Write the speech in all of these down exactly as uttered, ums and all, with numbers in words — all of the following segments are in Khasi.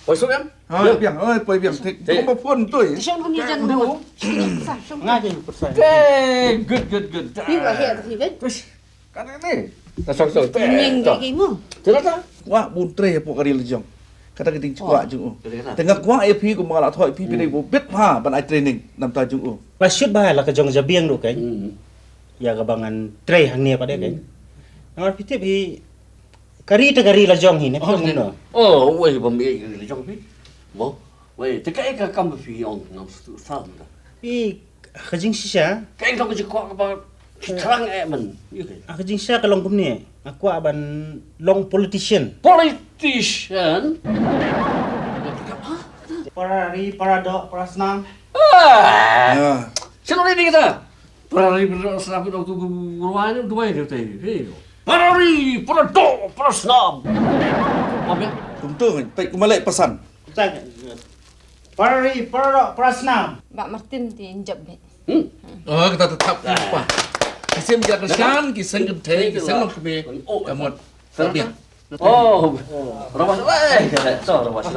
Poi suk em? Oi, biang, oi, poi biang. Te, te. Kong ba phone tu, eh? Te shong ni jan. Nga je pyrsa. Te, good, good, good. Ni ba he tu, kan? Uish, kan ni. Ta shong, shong. Te, nyeng ta. Ke ke mu. Te ta. Wa bun trei hapoh ka ri la jong. Kata ka ding kwah jong u. Te nga kwah ïa phi kumba la thoh ïa phi, phi dei ba bit ha ban ai training namar jong u. Ba shoot ba la ka jong jabiang ruh kan. Ïa ka ba ngan trei hangne pat de kan. Namar phi tip hi ka ri te ka ri la jong hi ne. Oh, phi no. Oh, wei ba mi ka ri la jong phi. Mo. Wei, te ka ka kam phi ong ngam stu sam da. Phi ka jingshisha. Ka eng ka jingkwah ka ba ki trang eh man. Ïa ka. Ah, ka jingshisha ka long kumne. Nga kwah ban long politician. Politician? Para ri, para doh, para snam. Ah! Sino ni kita? Para ri, para doh, para snam, kita tu ruai ni, duai ni, utai ni. Para ri, para doh, para snam. Apa? Tum tu, pek kumale pasan. Para ri, para doh, para snam. Bah Martin ti injap be. Hmm. Oh, kita tetap lupa. Kisim kita kesan, kisim kenteng, kisim kenteng. Oh, amot. Tapi. Oh, rawas, weh, so rawas.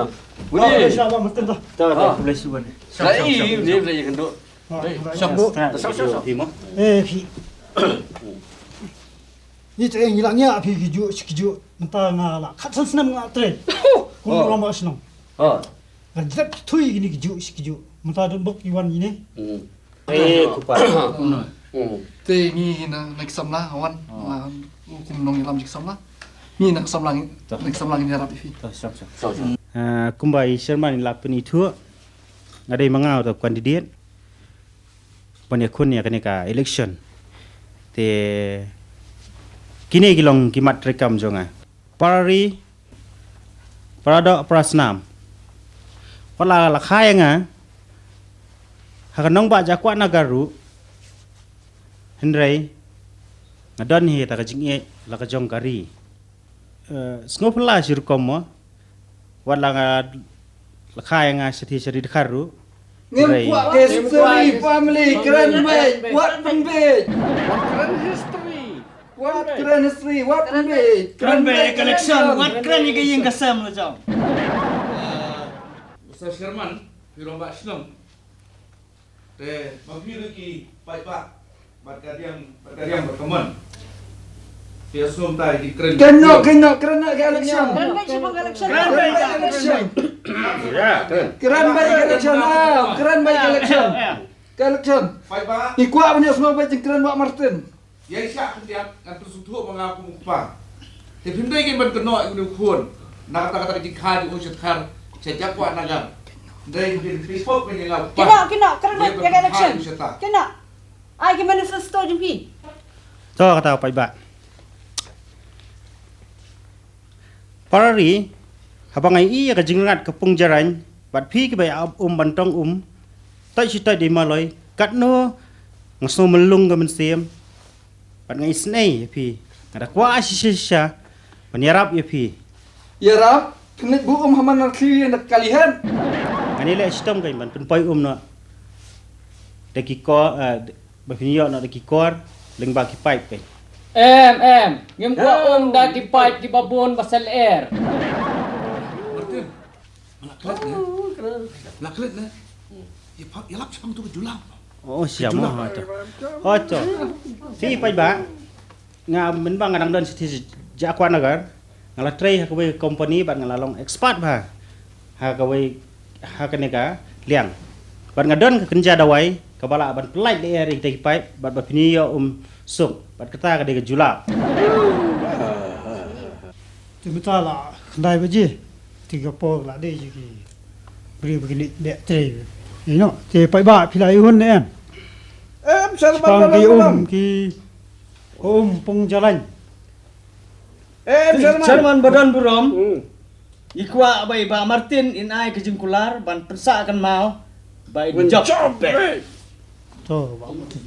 Wih, siapa mesti tu? Tu, tu, boleh suan. Lai, ni boleh yang tu. Siapa? Siapa, siapa? Eh, phi. Ni tu yang hilang ya, phi kiju, kiju. Mentang lah, kat sana sana ngah trei. Kum orang mak senang. Oh. Nga jrep thui kini kiju shi kiju. Mynta don bok iwan ini. Hmm. Eh, kupa. Hmm. Te ngi na, na ki samla wan. Oh. Ah, u kum nongïalam jong ki samla. Ngi na ki samla ngi, na ki samla ngi ïarap ïa phi. To, sure, sure. Sure, sure. Ah, kumba i chairman i la pynithuh. Nga dei ma nga uta u candidate. Ban ïakhun ïa kane ka election. Te kine ki long ki mat treikam jong nga. Para ri, para doh, para snam. Wat la la kha ïa nga ha ka nongbah Jakwah Nagar ruh. Hynrei nga don hi ta ka jingïeit la ka jong ka ri. Eh, sngewphylla shi rukom mo. Wat la nga la kha ïa nga shathie shathie dkhar ruh. Ngim kwah history family, kren beit, wat pynbeit. Wat kren history. Wat kren history, wat pynbeit. Kren beit election, wat kren ïa ka ïing ka sem la jong. Mister Chairman, phi long ba shnong. Te ma phi ruh ki paidbah bad ka diang, bad ka diang bad ka mon. Phi ïa sngewthuh ïa ki kren. Kren noh, kren noh, kren noh ka election. Kren beit sha ka election. Kren beit ka election. Ya, kren. Kren beit ka election. Ah, kren beit ka election. Ya, ya. Ka election. Paidbah. Ngi kwah ban ïa sngewbha jingkren Bah Martin. Ïa shah khyndiat ngan pynsngewthuh ba nga kum u kpa. Te phim dei kin ban kynnoh ïa une u khun. Na kata kata ka jingkha jong u sha dkhar sha Jakwah Nagar. Dei kin phi pop kin ïa nga u kpa. Kynnoh, kynnoh, kren ïa ka election. Kynnoh. Ai ki manifesto jong phi. To kata paidbah. Para ri, haba nga ïohi ïa ka jingrngat ka pung Jarain bad phi kiba ïa ap um ban tong um. Toit shi toit dei maloi, katno nga sngew myllung ka mynsiem. Bad nga isynei ïa phi, nga da kwah shisha shisha ban ïarap ïa phi. Ïarap? Pynleit buh um ha man artylli na kali hen. Ngan ïaleh shitom kein ban pynpoi um noh da ki kor, eh, ba phin ïoh noh da ki kor lyngba ki paip kein. Em, em, ngim kwah um da ki paip kiba bun ba sel er. Martin, la klet ne? La klet ne? Ïa lap shaphang tu ka jula. Oh, siapa ha tu? Oh tu. Phi paidbah. Nga mynba nga dang don sha Jakwah Nagar, nga la trei ha kawei ka company bad nga la long expert bha ha kawei, ha kane ka liang. Bad nga don ka kynja dawai kaba lah ban pyllait lyer ïa kita ki paip bad ba phin ïoh um suk bad kata ka dei ka julap. Te mynta la khyndai baje. Te ka por la dei jong ki briew ba kin leit leh trei. Ïa noh, te paidbah phi la ïohi ne em? Em, Sharman, shaphang ki um, ki um pung Jarain. Em, Sharman. Sharman ba don burom. Hmm. Ngi kwah ba i Bah Martin in ai ka jingkular ban pynsah kynmaw ba in jop beit. To, Bah Martin.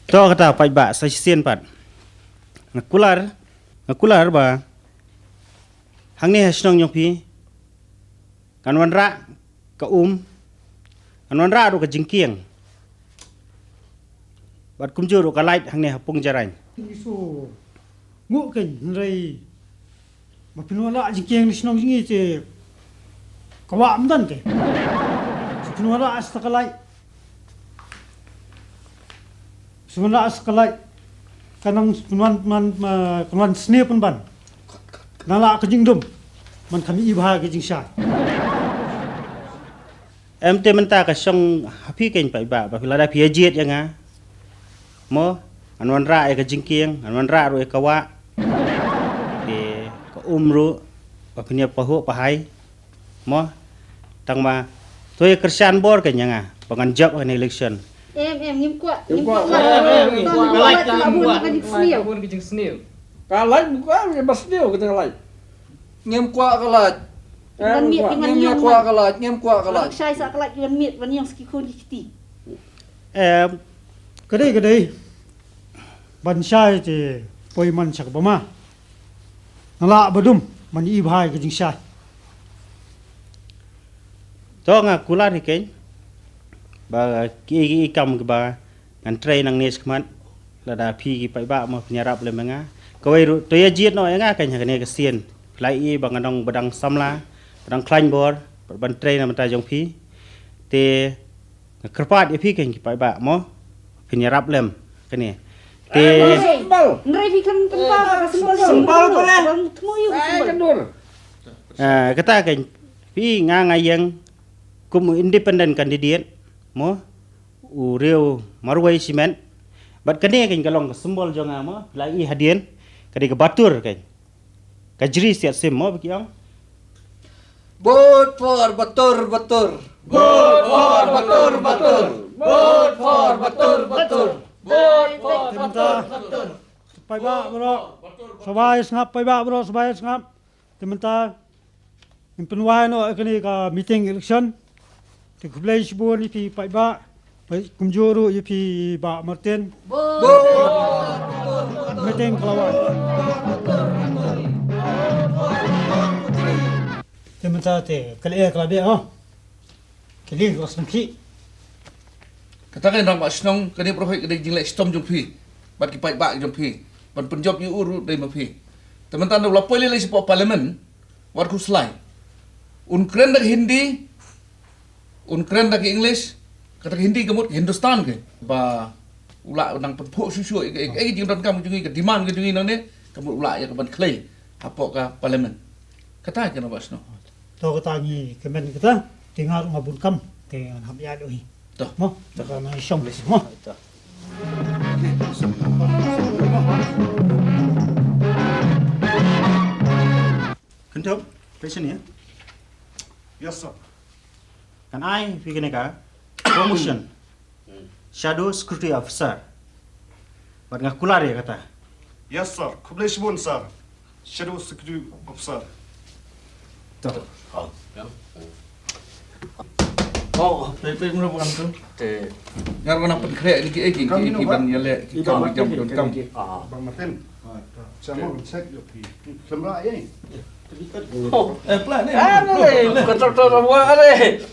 To kata paidbah sa shisien pat. Nga kular, nga kular ba hangne ha shnong jong phi ngan wanrah ka um, ngan wanrah ruh ka jingkieng. Bad kumjuh ruh ka lait hangne ha pung Jarain. Ngi sngew nguh kein hynrei Ma pynwala jingkieng na shnong jong ngi te ka wah mynta te. Pynwala asta ka light. Pynwala asta ka light. Ka nang pynwan man, ma pynwan sniew pynban. Na la ka jingdum. Man kami ibha ka jingshai. Em te mynta ka shong ha phi kein paidbah ba phi lada phi ïa jied ïa nga. Mo, ngan wanrah ïa ka jingkieng, ngan wanrah ruh ïa ka wah. Te ka um ruh ba phin ïa pahuh pahai. Mo, tang ma to ïa kyrshan bor kein ïa nga ba ngan jop ha kane election. Em em ngim kwah, ngim kwah. Em em ngim kwah. Ka lait ka bun ka jingsniew. Ka lait ngim kwah, ba sniew kata ka lait. Ngim kwah ka lait. Ngim kwah ka lait, ngim kwah ka lait. Shai sa ka lait ki ban miet ban ïeng sa ki khun ki kti. Em, ka dei ka dei. Ban shai te poi man sha ka bama. Na la ba dum man i bha ka jingshai. To nga kular hi kein ba ki ki kam ki ba ngan trei nangne shakhmat. Lada phi ki paidbah mo phin ïarap lem ïa nga. Kawei ruh to ïa jied noh ïa nga kein ha kane ka sien. Phi la i ba nga dang ba dang samla, ba dang khlaiñ bor, ban trei na bynta jong phi. Te nga kyrpad ïa phi kein ki paidbah mo phin ïarap lem kane. Te Nrei phi kan pynpaw ka symbol symbol. Ah, kata kein phi nga nga ïeng kum independent candidate mo. U riew marwei shimet. Bad kane kein ka long ka symbol jong nga mo, la i hadien. Ka dei ka batur kein. Ka jri siat sim mo ba ki ong. Vote for Batur Batur. Vote for Batur Batur. Vote for Batur Batur. Vote for Batur Batur. Paidbah baroh. Sngap paidbah baroh, sngap sngap. Te mynta ngin pynwai noh ïa kane ka meeting election. Te khublei shibun ïa phi paidbah. Kumjuh ruh ïa phi Bah Martin. Meeting ka la wan. Te mynta te ka la eh ka la beh oh. Kali ka la sngewkhih. Kata ka rangbah shnong kane baroh ka dei jingleh shitom jong phi bad ki paidbah jong phi ban pynjop ïa u ruh dei ma phi. Te mynta u la poi lei lei shapoh parliament wat khuslai. Un kren da ka Hindi, un kren da ka English, kata ka Hindi ka mut ka Hindustan ke ba u la nang pynphuh shuh shuh ïa ka jingdonkam ka jong ngi, ka demand ka jong ngi nangne ka mut u la ïa ka ban khlei hapoh ka parliament. Kata ka rangbah shnong. To kata ngi kmen kata, te nga ruh nga bun kam, te ngan hap ïaid ruh hi. To. Mo, to ka nang shong mo. To. Kynthup, pei shane. Yes sir. Kan ai phi kane ka promotion. Shadow Security Officer. Bad nga kular ïa kata. Yes sir. Khublei shibun sir. Shadow Security Officer. To. Oh, play play mula bukan tu. Te. Ngar wana pynkhreh ni ki eh ki ki ban ïaleh ki kam ki jam ki kam. Bang Martin. Sama ban check ïa phi. Khlem rah ïa. Oh, eh, plan ni. Ah, ni, ni, kontraktor buat ni.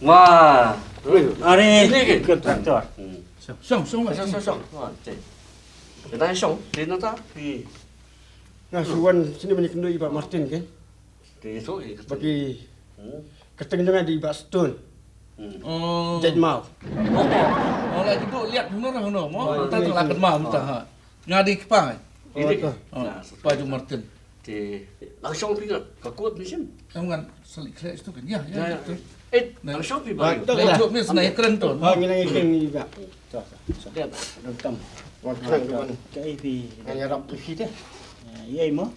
Wah. Hari ini kontraktor. Song, song, song, song, song. Wah, cek. Kita song, di nota. Nga shu wan sini ban ïakynduh i Bah Martin ke. Baki kyrteng jong nga dei Bah Stone. Jait Mawr. Oh, la kynduh liat hano hano mo. Ta la kynmaw mynta ha. Nga dei kpa. Ini ke. Kpa jong Martin. Te langsung phi ka kot ni sim. Em ngan salik khleh stu kan. Ya, ya. Eh, langsung phi ba. Langsung ni sana kren tu. Ha, ngi nang kren ni ba. Donkam. Wan kren tu kan. Ka ai phi. Ngan ïarap phi te. Ïa mo.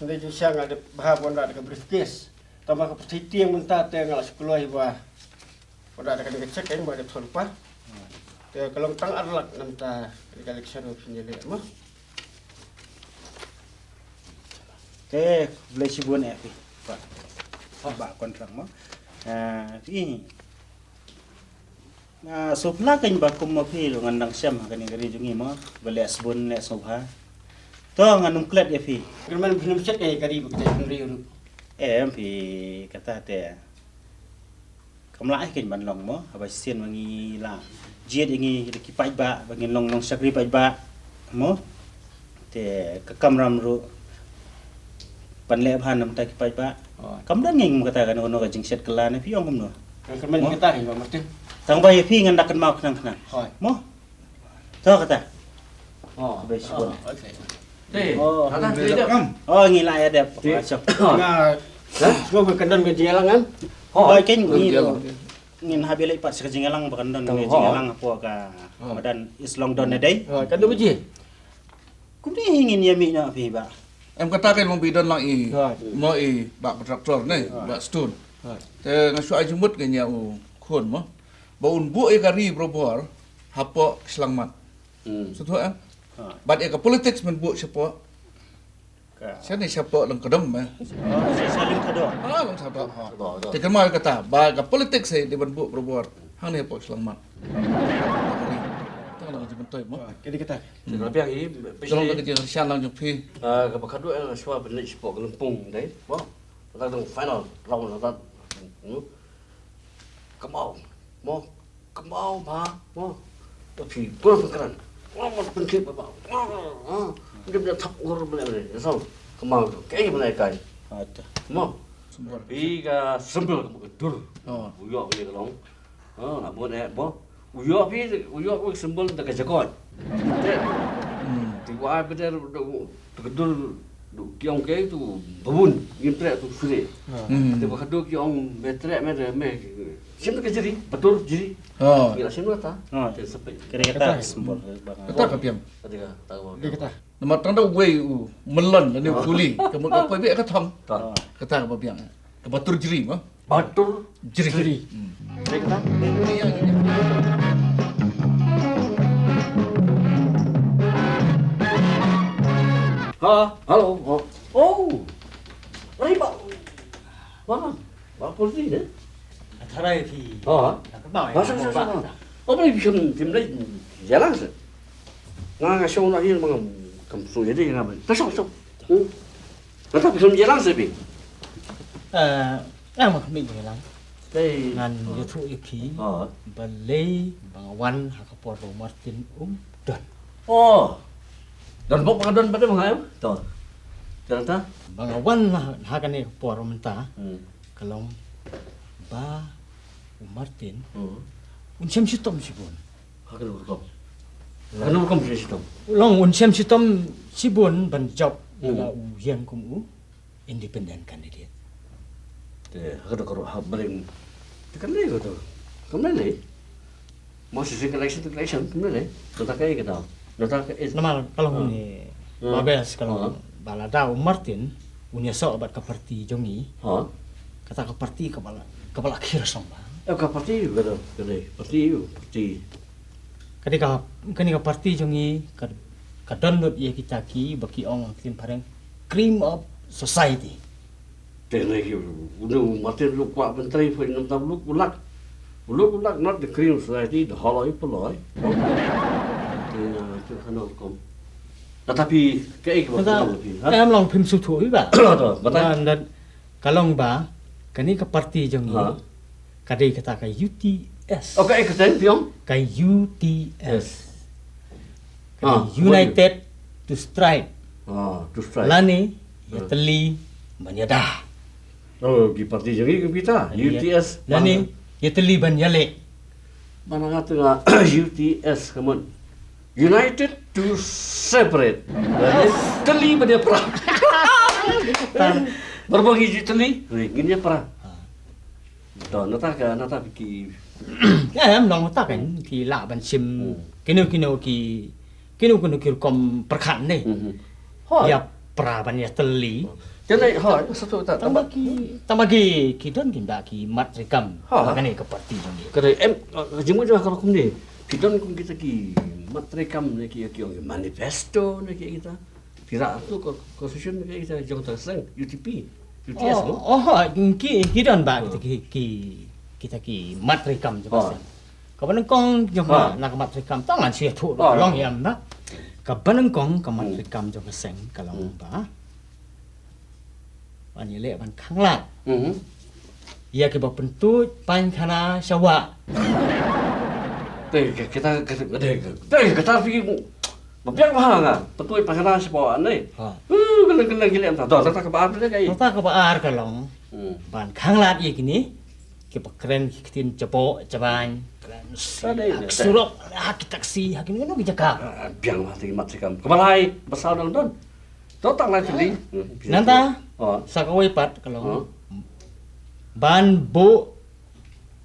Nda ju sia nga da bha wan da ka briefcase. Tama ka pyrthei tieng mynta te nga la shu kloi ba. Wan da ka ding ka check ba da thon pa. Te ka long tang ar lak namta ka election of ni le mo. Te khublei shibun eh phi. Ba. Ba kontrak mo. Ah, phi. Ah, sngewbha kein ba kum ma phi ruh ngan dang shem ha kane ka ri jong ngi mo. Ba leh sbun leh sngewbha. To ngan ym klet ïa phi. Kyrmen phi ym check ïa ka ri ba ka jait ri ruh. Em phi kata te. Kam lah kein ban long mo, haba shisien ma ngi la jied ïa ngi da ki paidbah ba ngin long nongshakri paidbah mo. Te ka kamram ruh Ban leh bha namar ki paidbah. Hooid. Kam don ngi kum kata kano kano ka jingshet kylla ne phi ong kumno. Kan kyrmen kata hi ba Martin. Tang ba ïa phi ngan da kynmaw khnang khnang. Hooid. Mo. To kata. Oh. Best. Oh, okay. Te, oh, kata te dep. Oh, ngi la ïa dep. Te. Nga sngewbha kan don ka jingïalang kan. Hooid. Hooid, kan ngi ngin hap ïa leit pat sa ka jingïalang ba kan don ka jingïalang hapoh ka madan East London ne dei. Hooid, kan don ba ji. Kumne hi ngin ïa mih noh phi bah. Em kata ka long ba i don lang i. Hooid. Mo i bah contractor ne, hooid, bah Stone. Hooid. Te nga shu ai jingmut ngan ïa u khun mo. Ba un buh ïa ka ri barabor hapoh shyllangmat. Hmm. Sngewthuh em? Hooid. Bad ïa ka politics men buh shapoh. Ka. Sha ne shapoh Lyngkadom eh. Oh, sha, sha Lyngkadom. Ah, Lyngkadom. Ha. Te kynmaw ïa kata ba ka politics hi dei ban buh barabor. Hangne hapoh shyllangmat. Tang lang jingmyntoi mo. Ka dei kata. Te ka biang hi, phi. Tang lang ka jingkyrshan lang jong phi. Ah, kaba khatduh eh nga shu wan ban leit shapoh ka lympung dei. Mo. Kata dang final round kata. Hmm. Kynmaw. Mo. Kynmaw bha. Mo. Ba phi pynkyndit. Mo, mo pynkyndit bha bha. Mo. Mo. Ndim da thap ngur bha bha. Ïa song. Kynmaw. Kaei ban ai kai. Mo. Phi ka symbol ka dur. Oh. U ïoh ne ka long. Oh, na mo ne mo. U ïoh phi, u ïoh u symbol da ka jakot. Hmm. Te wa ai bad da, da, da ka dur, da ki ong ke tu babun, ngim treh tu sure. Hmm. Te ba ka dur ki ong me treh me de me. Sim da ka jri, batur jri. Oh. Ngi la sim kata. Oh. Te sampai. Kata ka symbol. Kata ka biang. Kata ka, kata ka biang. Namar tang da uwei u melon lane u kuli. Ka mut ka poi beh ka thong. Kata ka biang. Ka batur jri mo. Batur jri. Jri. Hmm. Jri kata? Ha, hello. Oh. Oh. Rai ba. Ba. Ba polisi ne? Tharai phi. Ha. Ba. Ba sa sa sa. Oh, ba phi kam tim lai. Jalan sa. Nga nga shong na hi ma ngam kam su ya dei nga ban. Ta shong shong. Hmm. Nga ta phi ïalang se phi. Eh, nga ma khmih ïalang. Dei. Ngan ïathuh ïa phi. Oh. Balei ba nga wan ha ka por ba u Martin um don. Oh. Don bok ba nga don ba dei ba nga em. To. Kata ta? Ba nga wan ha, ha kane ka por mynta. Hmm. Ka long ba u Martin. Hmm. Un shem shitom shibun. Ha kano rukom? Ha kano rukom shem shitom? Long un shem shitom shibun ban jop. Hmm. Lada u ïeng kum u independent candidate. Te ha kano ka rukom ha bring. Te kan lei ko to. Kan lei. Mo shisien ka election to election kan lei. Nata ka ïa ka daw. Nata ka is. Namar ka long ni. Hmm. Ba bes ka long. Hmm. Ba lada u Martin un ïasoh bad ka parti jong ngi. Ha. Kata ka parti kaba la, kaba la khie song ba. Eh, ka parti ka dei, ka dei, parti, parti. Ka dei ka, kane ka parti jong ngi ka, ka don lut ïa kita kiba ki ong ha ktien phareng cream of society. Te ne ki, u Martin u kwah ban trei phi namar u luk u lak. U luk u lak, not the cream of society, the holoi polloi. Te na, te kano rukom. Kata phi, kaei kaba phi, ha? Em long phim sngewthuh hi ba. To, batai. Ka long ba, kane ka parti jong ngi, ha, ka dei kata ka U T S. Oh, ka, eh, ka seng, phi ong? Ka U T S. Yes. Ka, ha, dei United to Strive. Ah, to Strive. Lane, ha, ïatylli ban ïada. Oh, ki parti jong ngi kita, ïa, U T S. Lane, ïatylli ban ïaleh. Mana nga tengah U T S ka mut. United to separate. Yes. Ïatylli ban ïapra. Barabor ngi ju ïatylli, ngin ïapra. Ha. To, nata ka, nata ki. Em, long nata kan, ki lah ban shim. Hmm. Kino, kino ki, kino, kino ki rukom pyrkhat ne. Hmm. Hooid. Ïapra ban ïatylli. Te ne, hooid, satu ta, tang ba ki, tang ba ki, ki don ki ba ki mat treikam. Ha. Ba kane ka parti jong ngi. Ka dei, em, eh, jingmut jong nga ka rukom ne. Ki don kum kita ki mat treikam ne ki, ki ong manifesto ne ki kita. Ki rah tu ko, constitution ne ki kita jong ta seng, U T P, U T S. Oh, no? Oh, ki, ki don ba kita ki, ki, kita ki mat treikam jong ta seng. Kaba nyngkong jong nga na ka mat treikam, tang ngan shu ïathuh ruh ka long ïam ba. Kaba nyngkong ka mat treikam jong ka seng ka long ba. Ban ïaleh ban khanglad. Hmm. Ïa kiba pyntuid paikhana sha wah. Te ka, kita, kita, te ka, te kata phi. Ba biang bha nga, pyntuid pakhana shapoh ne. Ha. Uh, kena kena gilem ta. Don ta ka ba ar ne kai. Nangta kaba ar ka long. Hmm. Ban khanglad ïa kine kiba kren ki ktien jaboh jabain, kren si, ha ki surok, ha ki taksi, ha kino kino ki jaka. Ah, biang bha ta ki mat ta ki kam. Kaba lai, ba saw dang don. To tang lai tylli. Hmm. Nangta, oh, sa kawei pat ka long. Oh. Ban buh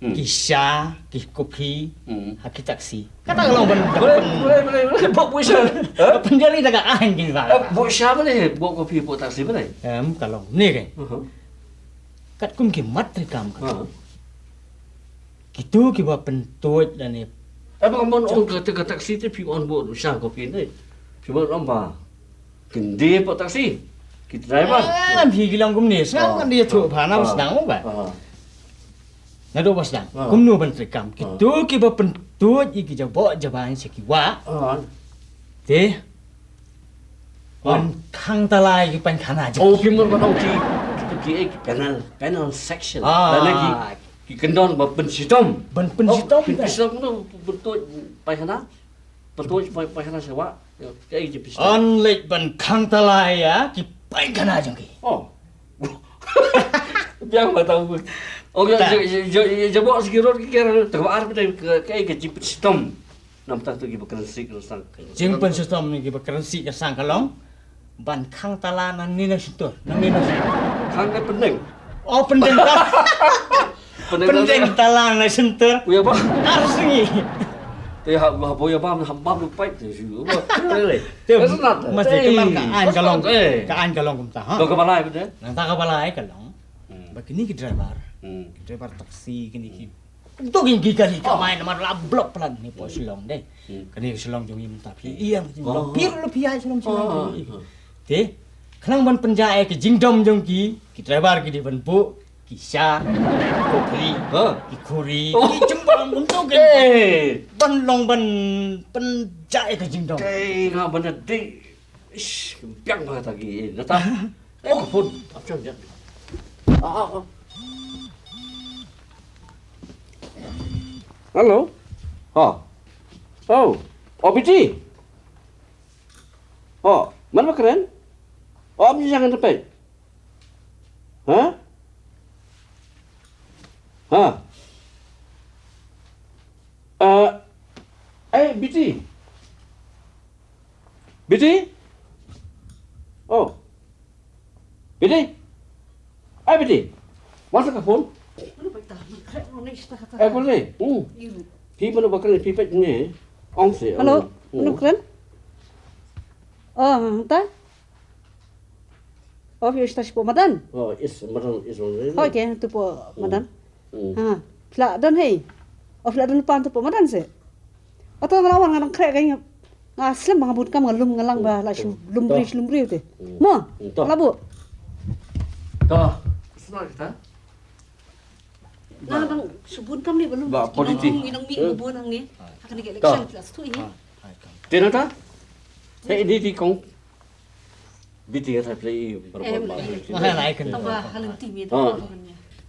Hmm. ki sha, ki kopi, Hmm. ha ki taksi. Kata ka long ban, ban, ban, ban, ban, ban, buh, buh sha. Ha? Pynjari da ka aiñ kine ba. Eh, buh sha balei, buh kopi, buh taksi balei? Em, ka long ne kai. Uh-huh. Katkum ki mat treikam ka. Uh-huh. Kito kiba pyntuid lane. Eh, ba ka mon ong ka, ka taksi te phi ong buh sha kopi ne. Phi mon ong ba. Kin die pat taksi. Ki driver. Ah, phi ki long kumne. Sngap ngan die thuh pha na ba sdang ba. Ah. Naduh ba sdang. Ah. Kumno ban treikam. Kito kiba pyntuid ïa ki jaboh jabain sha ki wah. Ah. Te. Ah. Ban khang tala ïa ki painkhana jong. Oh, phi mon ban ong ki, ki, ki, eh, ki penal, penal section. Ah. Lane ki, ki kyndon ba pynshitom. Ban pynshitom. Oh, pynshitom tu pyntuid painkhana. Pyntuid painkhana sha wah. Kaei ka jingpynshitom? Yn leit ban khang tala ïa ki painkhana jong ki. Oh. Biang ba tang. Oh, ïa, ïa, ïa, ïa, jaboh sha ki road ki ker, ta kaba ar pat, kaei ka jingpynshitom? Namar ta tu kiba kren sih kren sang. Jingpynshitom ne kiba kren sih kren sang ka long. Ban khang tala nangne na shyntur, nangne na shyntur. Khang ne pyndeng? Oh, pyndeng tala. Pyndeng tala. Pyndeng tala na shyntur. Uya ba? Ar sngi. Te ha, ha, uya ba, ha, ba, lu pipe te shu. Te, te, mas te, te, ka aiñ ka long, eh, ka aiñ ka long kumta, ha? Ka ba lai pyndeng? Nangta kaba lai ka long. Hmm. Ba kine ki driver. Hmm. Ki driver taksi, kine ki To kin ki kali kamai namar la block plan ni po Shillong de. Hmm. Kane Shillong jong i mynta phi ïa ki jong phi lo phi ïa Shillong Shillong. Te khnang ban pynjah ïa ki jingdom jong ki, ki driver ki dei ban buh ki sha, ki khuri, ki khuri, ki jingbam, ban to kin ban long ban pynjah ïa ki jingdom. Te nga ban dei. Ish, biang ba ta ki. Nata. Eh, ka phone. Ap chang jat. Ah, ah, ah. Hello. Ha. Oh. Oh, Biti. Oh, man ba kren? Oh, am jang ngan peit. Ha? Ha. Eh, eh, Biti. Biti? Oh. Biti? Ai Biti. Wan sa ka phone. Eh, phone ni. Hmm. Phi mano ba kren, phi peit ne. Ong se. Hello. Mano kren? Oh, ta? Oh, phi ista sha madan. Oh, is madan is on. Okay, tu po madan. Hmm. Ha, phi la don hei. Oh, phi la don pan tu po madan se. Oto nga la wan nga dang khreh ka nga. Nga slem ba nga bun kam nga lum nga lang ba la shu lum bri shu lum bri te. Mo. La bu. To. Sma kita. Nga dang shu bun kam ni ba lum. Ba politik. Ngi nang mi ngi bun nang ni. Akan ni election la stu ini. Te nata. Te ini di kong. Biti ka thai play i. Em, ba. Hai lai kan. Tang ba halin ti mi ta.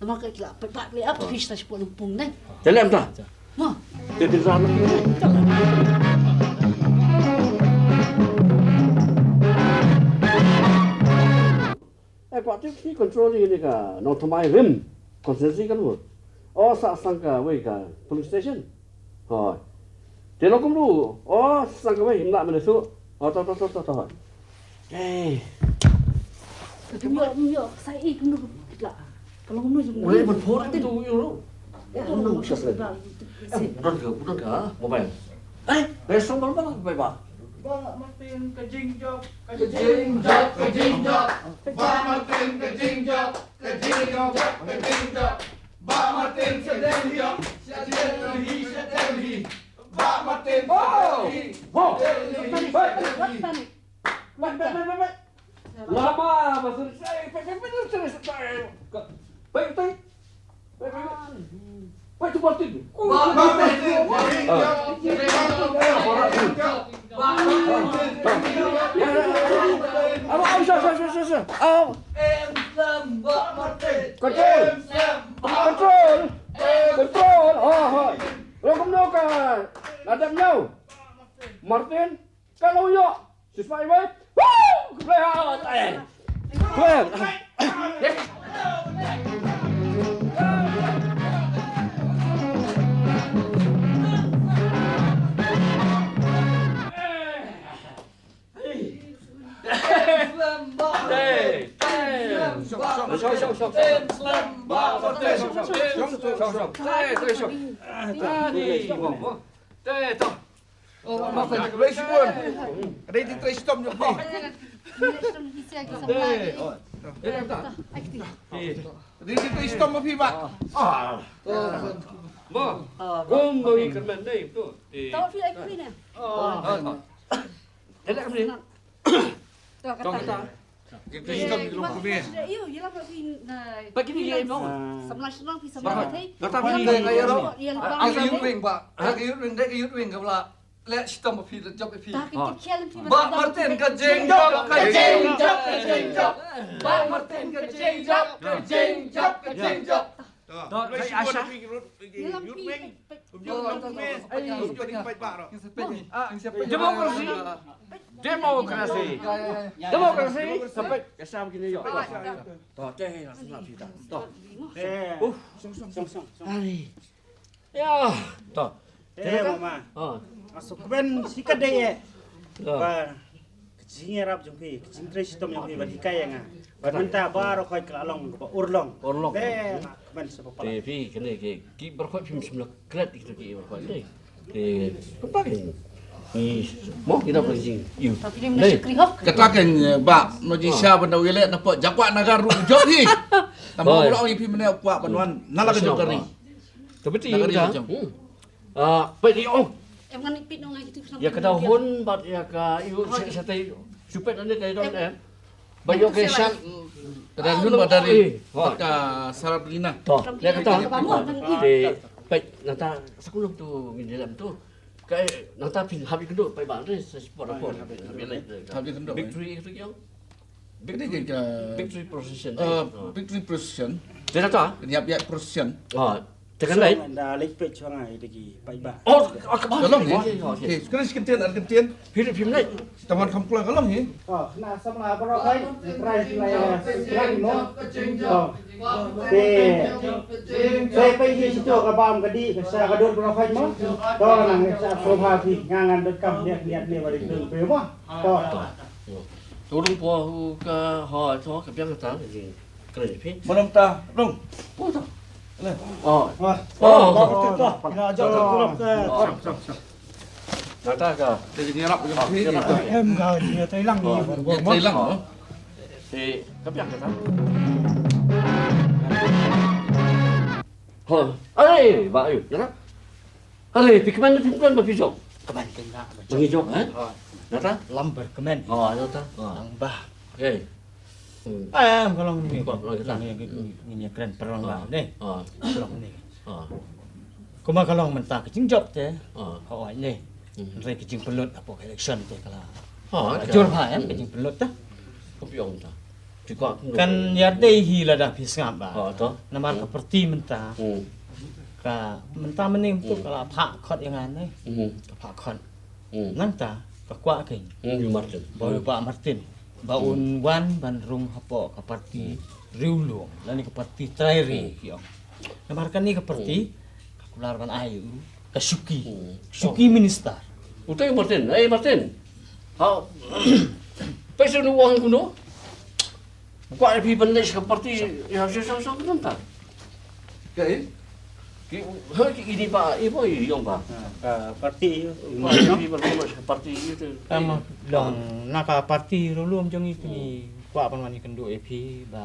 Namar ka kila pat ba play up fish ta sport lumpung nai. Te lem ta. Ma. Te tin ran. Eh, kwah tip ki control ni ka Nongthymmai Rim constituency kan mo. O sa sang ka wei ka police station. Hoi. Te long kumno? O sa sang ka wei him lah mane su. O to to to to to. Hoi. Eh. Kumno kumno sa i kumno kitla. Kalau kumno jum. Wei ban phone tu you know. Ya kumno sa. Bukan ka bukan ka mobile. Eh, besok malam malam bye bye. Ba Martin ka jingjop, ka jingjop, ka jingjop. Ba Martin ka jingjop, ka jingjop, ka jingjop. Ba Martin ka Delhi, ka Delhi, ka Delhi. Ba Martin ka Delhi, ka Delhi, ka Delhi. Lama masuk saya, saya, saya, saya, saya, saya. Baik, baik. Wait, wait, wait. Wait, tu Martin. Ba Martin. Ah. Ba Martin. Apa, apa, sir, sir, sir, sir, sir. Ah. Control. Control. Control. Ah, ha. Lo kumno ka. Nadam nyau. Martin. Kalau Yo, shismai wai. Woo! Khublei ha. Eh. Khublei. Hey, hey. Shong, shong, shong, shong. Shong, shong, shong. Hey, hey, shong. Ah, ni, mo, mo. Te, to. Oh, ma, ma, ma, ma, ma. Ready to stop your phi. Ready to stop your phi, ba. Ah. Mo. Kum ba ngi kyrmen dei, to. Te. To, phi ai phi ne. Ah. Te, te, te. To, kata. Kita kita di ruang kami. Iyo, iyo lah, Pak Pin. Pak Pin, iya, no. Samla shnong phi samla thei. Kata phi, iya, iya, iya. Iya, iya. Ang youth wing, ba. Ang youth wing, dek youth wing, ka bla. Leh shitom phi, leh jop phi. Ba Martin ka jingjop, ka jingjop, ka jingjop. Ba Martin ka jingjop, ka jingjop, ka jingjop. To, to, Asha. Iya lah, phi. Demokrasi. Demokrasi. Demokrasi. Sampai ka sam kini yo. To, te, langsung nak cerita. To. Eh. Uh. Song, song, song, song. Hari. Ya. To. Eh, mama. Ah. Asuk ben sikat deh, eh. To. Ba. Ka jingïarap jong phi, ka jingtrei shitom jong phi, ban hikai ïa nga. Ban mynta baroh khoit ka la long kaba urlong. Urlong. Te, nga kmen sha ba palat. Te phi kane ke, ki baroh khoit phim shym la klet ïa kito ki baroh khoit. Te, te, kumta ke. Mo, ki da ba jing. Yu. Dei. Kata ke, ba, no jingshisha ban da u ïaleh na pdeng jaka Naga ruh jop hi. Tang ba u la ong ïa phi mynne u kwah ban wan na la ka jong ka ri. Ka beti ka jong. Ah, peit ïa ong. Em ngan ipit nong ai tu. Ïa ka dau hun bad ïa ka ïu sa sa tai. Supet ane tai don em. Ba ïoh ka shan. Ka dau hun bad dari. Ka Sarabrina. To. Ïa kata. Te peit nangta sa kumno tu ngin lem tu. Ka nangta phin hap ïa kynduh peit ba re sa sport sport. Hap ïa kynduh. Victory itu ïa. Victory, victory procession. Uh, victory procession. Te ta. Kynhap ïa procession. Ah, te kan lai. Da lek peit chuang ai de ki paidbah. Oh, ka long ni. Okey, okey. Okey, sekali sekentien, ar kentien. Philip phim lai. Taman kham kula ka long ni. Oh, na samla baroh kai. Trai lai trai mo. Oh. Te. Sai peit hi situ ka bam ka di ka sa ka dur baroh kai mo. To nang sa so ha phi ngangan dot kam dia liat ni bari tu pe mo. To. To. Turun po hu ka ho to ka biang ta ji. Kena ji phi. Mana ta? Rung. Po to. Le. Oh. Wah. Oh. Ina aja tu. Nata ka. Dia ni rap dengan phi. Em ka ni tailang ni. Tailang. Si ka biang ta. Ho. Ai, ba ayu. Nata. Hale, phi kmen, phi kmen ba phi jop. Kmen kynda ba. Ba ngi jop, eh? Ha. Nata? Lam ba kmen. Ha, nata. Ha. Nang ba. Okay. Hmm. Em, ka long ni. Ka long ni. Ngi, ngi, ngi kren pynlong ba ne. Ha. Ka long ni. Ha. Kumba ka long mynta ka jingjop te. Ha. Ka oi ni. Hmm. Hynrei ka jingpynlut hapoh ka election te ka la. Ha, ka jur bha, em, ka jingpynlut te. Ka biang ta. Kan ïa dei hi lada phi sngap ba. Oh, to. Namar ka parti mynta. Hmm. Ka mynta mynne tu ka la phah khot ïa nga ne. Hmm. Ka phah khot. Hmm. Nangta ka kwah kein. Hmm, ïa u Martin. Ba u Bah Martin. Ba un wan ban rung hapoh ka parti riewlum lane ka parti trai ri ki ong. Namar kane ka parti ka kular ban ai u ka shuki. Hmm. Shuki minister. Utai Martin, eh Martin. Ha. Pesa nu wang kuno. Kwah phi ban leh ka parti, ïa sha sha sha nangta. Ka i? Ki ha ki ini ba i boi ïong ba. Ka parti ïa. Kwah phi ban leh ka parti ïa tu. Em long na ka parti riewlum jong i tu ngi kwah ban wan ïakynduh ïa phi ba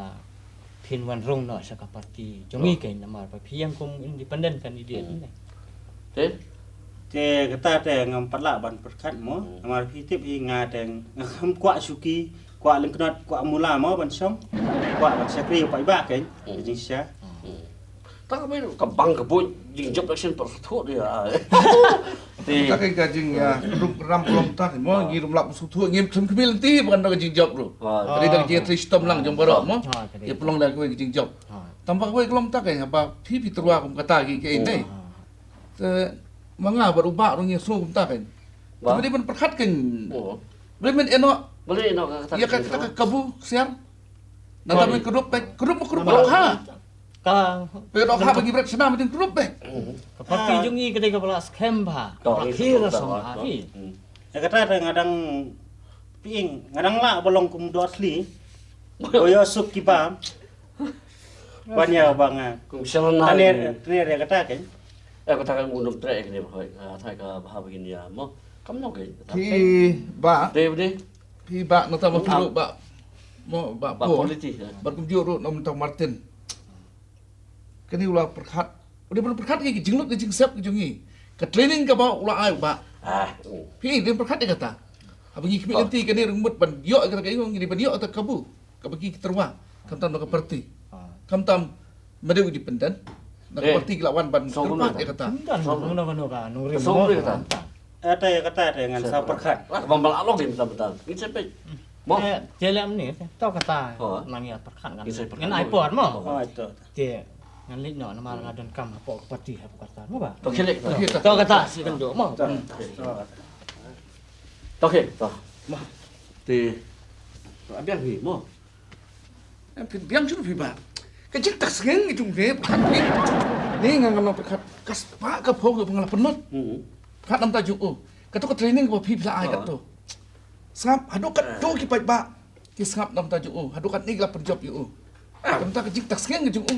phin wan rung noh sha ka parti jong i kein namar ba phi ïeng kum independent candidate ne. Te? Te kata te ngam pat lah ban pyrkhat mo. Hmm. Namar phi tip hi nga te ngam kwah shuki, kwah lyngknot, kwah mula mo ban shong. Kwah ban shakri paidbah kein. Hmm. Jingshisha. Hmm. Ta ka bai ka bang ka buit jingjop election par suthuh dia. Te. Ta ka jing ïa rup ram pulom ta mo ngi rum lap suthuh ngim thum kmil ti ban da ka jingjop ruh. Wah. Ka dei da ka jingtrei shitom lang jong baroh mo. Ah, ka dei. Ïa pynlong da ka jingjop. Ah. Tang ba kawei ka long ta kein haba phi phi tyrwa kum kata ki kein dei. Te ma nga bad u Bah ruh ngi sngew kumta kein. Te ma dei ban pyrkhat kein. Balei men ïeh noh? Balei ïeh noh ka kata? Ïa ka kata ka kabu ksiar. Nangta men kdup bek, kdup ma kdup ba ha. Ka Pe dok ha ba ngi bret shna men kdup bek. Ka parti jong ngi ka dei kaba la skhem bha. Ka la khie la song bha phi. Ïa kata te nga dang ping, nga dang lah ba long kum Dor Sli. Ba ïoh suk ki bam. Ban ïa ba nga. Kum shalon na. Tane tane ïa kata ke. Eh, kata ka ngun dum treh ke ni ba hoi. Ka thai ka bha ba gin ïa mo. Kam no ke. Phi ba. Te ba ni. Phi ba nangta ba phi ruh ba. Mo ba Ba po. Quality. Ba kumjuh ruh nangta Martin. Kane u la pyrkhat. U dei ban pyrkhat ki jinglut ki jingsep ki jong ngi. Ka training kaba u la ai u ba. Ah. Phi dei ban pyrkhat ïa kata. Haba ngi khmih lynti kane rung mut ban ïoh ïa kata ka ïoh ngi dei ban ïoh ïa kata ka kabu. Kaba ki tyrwa. Khamtam na ka parti. Khamtam ma dei u independent. Na ka parti ki la wan ban kyrpad ïa kata. Khamtam na ka nongrim. Ata ïa kata te ngan sa pyrkhat. Lah, bang bala long di betul-betul. Ngin sepek. Mo. Eh, te lem ni, to kata. Oh. Nang ïa pyrkhat ngan. Ngin sepek. Ngan ai por mo. Oh, itu. Te ngan leit noh namar nga donkam hapoh parti hapoh kata. Mo ba. To khie leit. To kata si kan do mo. To khie, to. Mo. Te. To abiang hi mo. Em, phi biang shuh phi ba. Ka jingtak sngewthuh jong phi, pyrkhat phi. Ni nga ngam nang pyrkhat. Ka spah ka phew ka phi nga la pynlut. Hmm. Pyrkhat namta jong u. Kato ka training ba phi phi la ai kato. Sngap, haduh katto ki paidbah. Ki sngap namta jong u. Haduh katne ki la pynjop ïa u. Namta ka jingtak sngewthuh jong u.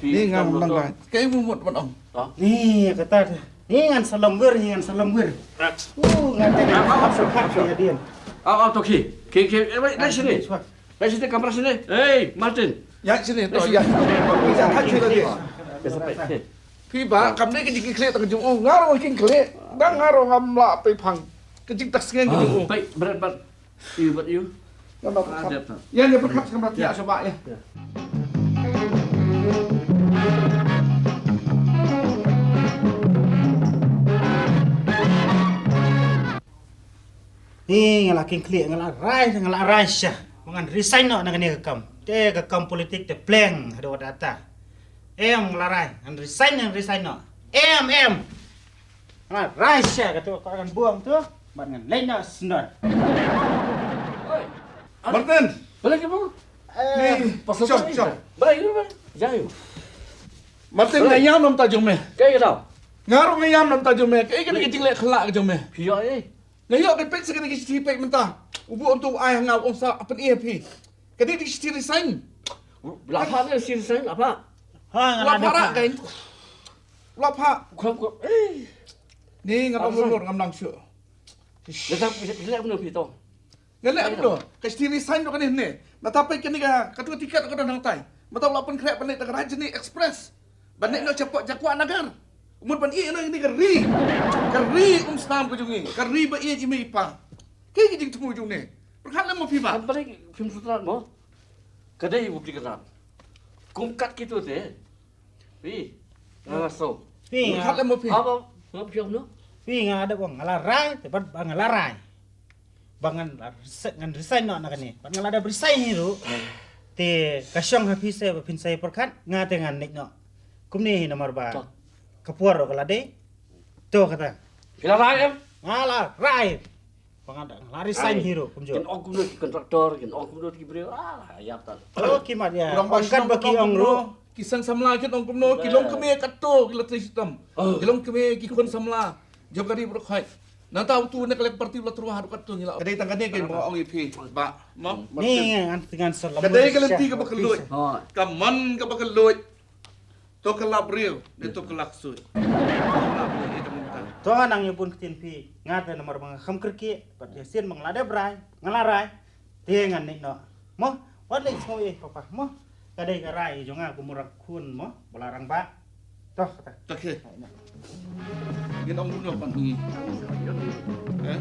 Ni nga ngam nang ka. Ka ïa u mut ban ong. Ni kata. Ni ngan salam wir, ni ngan salam wir. Uh, ngan tengok. Aw, aw, to khie. Khie, khie, eh, wait, wait, sini. Wait, sini, kamera sini. Hey, Martin. Ïa sini, to, ïa. Ïa, thak sini lagi. Phi ba, kam dei ka jingkitkhlieh tang jong u. Nga ruh kitkhlieh. Dang nga ruh ngam lah pei phang. Ka jingtak sngewthuh jong u. Pei, berat, berat. Ïa, berat, ïa. Ïa, ïa, berat, berat, ïa, coba, ïa. Ni nga la kynkhlieh, nga la rai, nga la rai sha. Ba ngan resign noh na kane ka kam. Te ka kam politik te pleng haduh wat ata. Em, nga la rai, ngan resign, ngan resign noh. Em, em. Nga la rai sha kato ka ngan buang tu, bad ngan leit noh sndon. Martin. Balei ki bang? Eh, ni, pasal shop, shop. Balei ki bang? Jai. Martin, nga ïam namta jong me. Kaei ka daw? Nga ruh nga ïam namta jong me. Kaei kane ka jingleh khyllah ka jong me? Phi ïoh ei? Nga ïoh ka peit sa kane ka shithi peit mynta. U buh onto u ai ha nga u ong sa pyn-i ha phi. Kane ka shithi resign. La phah ne shithi resign, la phah. Ha, la phah ra kan. La phah. Kham kham. Eh. Ni ngam ong lor ngam nang shuh. Nga tang phi leh kumno phi to. Nga leh kumno? Ka shithi resign ruh kane ne. Nangta peit kane ka, katu ka tiket ka don hangtai. Nangta u la pynkhreh ban leit da ka Rajdhani Express. Ban leit noh shapoh Jakwah Nagar. Mut ban ïeh noh ïa kane ka ri. Ka ri um snam ka jong ngi. Ka ri ba ïeit i mei i pa. Kaei ka jingthmu jong ne? Pyrkhat lem mo phi ba. Kam balei phim sngewthuh mo. Ka dei u bli ka rat. Kum kat kito te. Phi. Nga so. Phi nga. Pyrkhat lem mo phi. Aba, nga phi no. Phi nga da bang nga la rai, te bad ba nga la rai. Ba ngan la resi-, ngan resign noh na kane. Ba ngan la da resign hi ruh. Te ka shong ha phi se ba phin sa ïa pyrkhat, nga te ngan leit noh. Kumne hi namar ba. To. Ka por ruh ka la dei. To kata. Phi la rai em? Nga la rai. Ba nga da, nga la resign hi ruh kumjuh. Kin ong kumno ki contractor, kin ong kumno ki briew. Ah, ïa ta. Oh, ki mat ïa. Ong kan ba ki ong ruh. Ki seng samla kin ong kumno, ki long kmie katto, ki la trei shitom. Ki long kmie ki khun samla. Jong ka ri baroh khoit. Nangta utu ne ka lek parti u la tyrwa haduh katto ngi la. Ka dei tang kane ka ba ong ïa phi. Ba, mo. Ni ngan, ngan salam. Ka dei ka lynti kaba kylluid. Ka mon kaba kylluid. To ka lap briew, ne to ka lak sui. To nang ïa bun ktien phi. Nga te namar ba nga kham kyrkieh, bad ïa sien ba nga la dep rai, nga la rai. Te ngan leit noh. Mo, wat leit sngew ïa papa, mo. Ka dei ka rai jong nga kum u rangbah khun mo, ba la rangbah. To kata. To khie. Ngin ong kumno ban ngi. Eh?